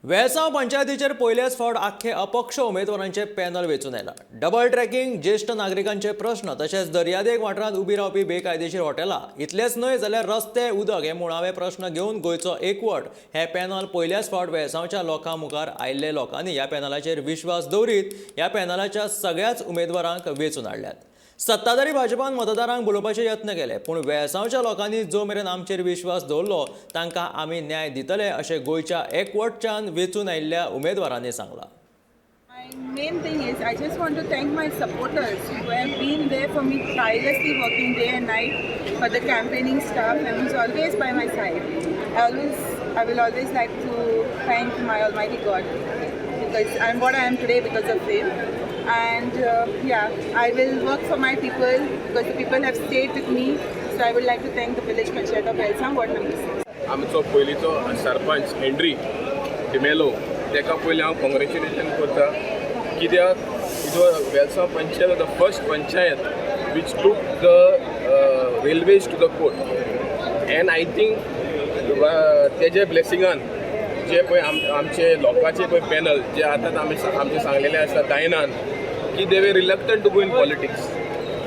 वेळसांव पंचायतीचेर पयलेच फावट आख्खे अपक्ष उमेदवारांचे पॅनल वेंचून आयला. डबल ट्रॅकिंग, ज्येश्ठ नागरिकांचे प्रश्न तशेंच दर्यादेग वाठारांत उबी रावपी बेकायदेशीर हॉटेलां, इतलेंच न्हय जाल्यार रस्ते, उदक हे मुळावे प्रश्न घेवन गोंयचो एकवट हे पॅनल पयल्याच फावट वेळसांवच्या लोकां मुखार आयिल्ले. लोकांनी ह्या पॅनलाचेर विश्वास दवरीत ह्या पॅनलाच्या सगळ्याच उमेदवारांक वेंचून हाडल्यात. सत्ताधारी भाजपान मतदारांक भुलोवपाचे यत्न केले, पूण वेळसांवच्या लोकांनी जो मेरेन आमचेर विश्वास दवरलो तांकां आमी न्याय दितले अशें गोंयच्या एकवटच्यान वेंचून आयिल्ल्या उमेदवारांनी सांगलां. My main thing is I just want to thank my supporters who have been there for me, tirelessly working day and night for the campaigning staff and who's always by my side. I will always like to thank my Almighty God because I'm what I am today because of Him. And yeah, I will work for my people because the people have stayed with me. So I would like to thank the village panchayat of Velsao, Ward number 6. आमचो पयलींचो sarpanch Henry D'Mello, तेका पयलीं हांव congratulation करता, कित्याक it was Velsao Panchayat, the first panchayat which took the railways to the court, and I think तेजे ब्लेसिंगान जे पळय आमचे लोकांचे पळय पॅनल जे आतां आमी आमचे सांगलेले आसा दायनान की they were reluctant to go in politics,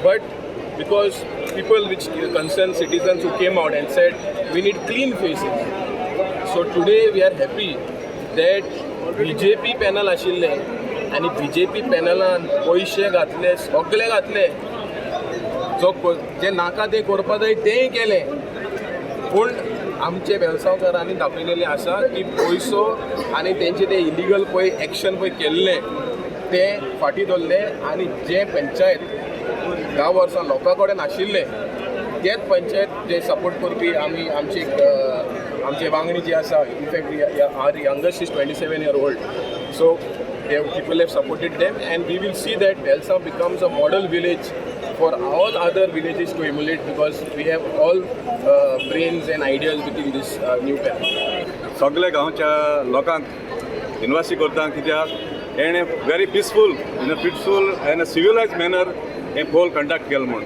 but because people which concerned citizens who came out and said we need clean faces. So today we are happy that BJP panel आशिल्ले आनी BJP पॅनलान पयशे घातले, सगळे घातले, जो जे नाका ते करपा जाय तेंय केलें, पूण आमचे वेलसांवकारांनी दाखयलेलें आसा की पयसो आनी तेंचे ते इलिगल पळय एक्शन पळय केल्लें तें फाटीं दवरलें आनी जे पंचायत 10 वर्सां लोकां कडेन आशिल्लें तेच पंचायत जे सपोर्ट करपी आमी आमची आमचे वांगडी जे आसा, in fact our youngest is 27 year old, so they people have supported them and we will see that Velsao becomes a model village for all other villages to emulate because we have all brains and ideas within this new panel. सगल्या गांवच्या लोकांक इनवासी करता, कित्याक हेणें very peaceful, in a peaceful and a civilized manner हें poll conduct केलें म्हूण.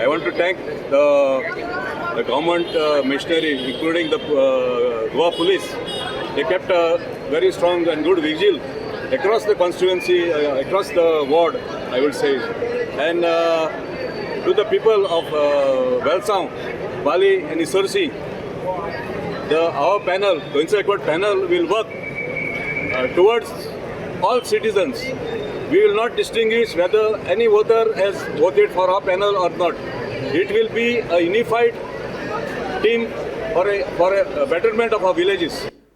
I want to thank the government machinery, including the Goa Police. They kept a very strong and good vigil across the constituency, across the ward, I would say. And to the people of Velsao, Bali and Issorcim, the our panel, Goencho Ekvott panel, will work towards all citizens. We will not distinguish whether any voter has voted for our panel or not. It will be a unified team for a betterment of our villages.